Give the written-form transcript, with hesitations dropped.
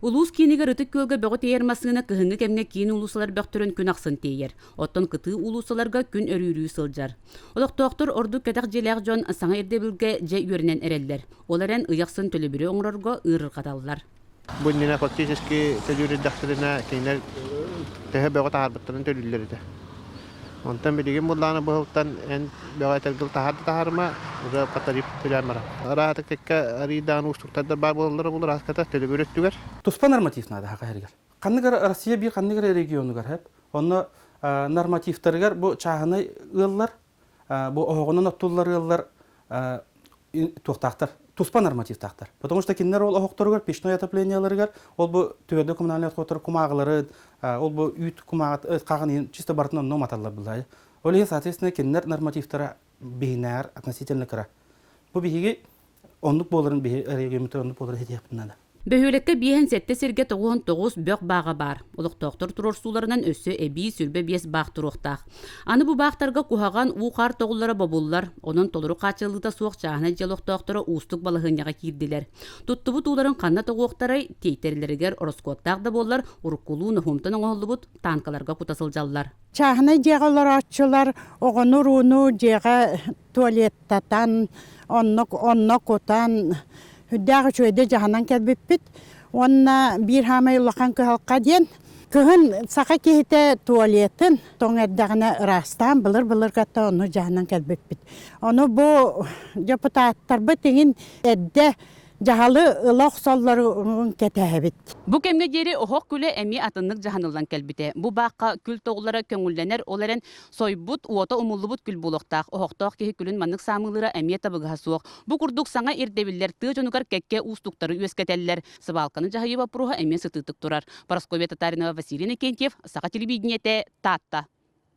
Улуус киинигэр Ытык Күөлгэ бөҕү тиэйэр массыына кыһыҥҥы кэмҥэ киин уулуссалар бөхтөрүн күн ахсын тиэйэр. Оттон кытыы уулуссаларга күн өрүүрүү сылдьар. Олохтоохтор ордук кэтэх дьиэлээх дьон саҥа ирдэбилгэ дьэ үөрэнэн эрэллэр. Ол эрэн ый ахсын төлөбүрү оҥорорго ыарырҕаталлар. Бу иннинэ фактически төлүүр эрдэхтэринэ кинилэр төһө бөҕү таһаарбыттарын төлүүллэр этэ. Онтон билигин буоллаҕына быһылтан эн бөҕө этэргил таһаар да таһаарыма, уже по тариф төлөөн барар. Ыраатык кэккэ арыйдаан уустуктардар баар буолаллара булар ааската төлөбүр өттүгэр. Туспа норматив наада хаха иһэригэр. Ханнык эрэ Россия биир ханнык эрэ регионугар хэп. Онно нормативтарыгар бу чааһынай ыаллар бу оһоҕунан оттуллар ыаллар туохтаахтар туспа нормативтаахтар. Потому что кинилэр ол оһохторугар печной отоплениеларыгар ол бу твердой коммунальный отходтар кумааҕыларын ол бу үүт кумааҕы хаҕын чисто барытын онно уматаллар былай. Ол иһин соответственно кинилэр нормативтара биһинээр относительно кыра. Бу биһиги оннук буоларын биһи регионмутугар оннук буоларын ситиһиэхпит наада. Бөһүөлэккэ 57 сиргэ 99 бөх бааҕа баар. Олохтоохтор туруорсууларынан өссө эбии 25 баах туруохтаах. Аны бу баахтарга куһаҕан уу-хаар тоҕуллара бобуллар, онон толору хааччыллыыта суох чааһынай дьиэ олохтоохторо уустук балаһыанньаҕа киирдилэр. Туттубут ууларын ханна тоҕуохтарай, тиэйтэрэллэригэр ороскуоттаах да буоллар, уруккулуу ноһуомтан оҥоһуллубут таанкаларга кута сылдьаллар. Чааһынай дьиэҕэ олорооччулар оҕону-урууну дьиэҕэ туалеттатан, онно, онно кутан, сүрдээх үчүгэйдик дьаһанан кэлбиппит. Уонна биир саамай улахан кыһалҕа диэн, кыһын саха киһитэ туалетын тоҥ эрдэҕинэ ыраастаан былыр-былыргаттан онно дьаһанан кэлбиппит. Ону бу депутаттарбыт иҥин эрдэ дьаһалы ыла охсоллорун кэтэһэбит. Бу кэмҥэ диэри оһох күлэ эмиэ атыннык дьаһаныллан кэлбитэ. Бу баахха күл тоҕуллара көҥүллэнэр, ол эрэн сойбут, уота умуллубут күл буолуохтаах. Оһохтоох киһи күлүн маннык саамыылыыра эмиэ табыгаһа суох. Бу курдук саҥа ирдэбиллэр тыа дьонугар кэккэ уустуктары үөскэтэллэр. Сыбаалканы дьаһайыы боппуруоһа эмиэ сытыытык турар. Парасковья Татаринова, Василий Иннокентьев, Саха телевидениетэ, Таатта.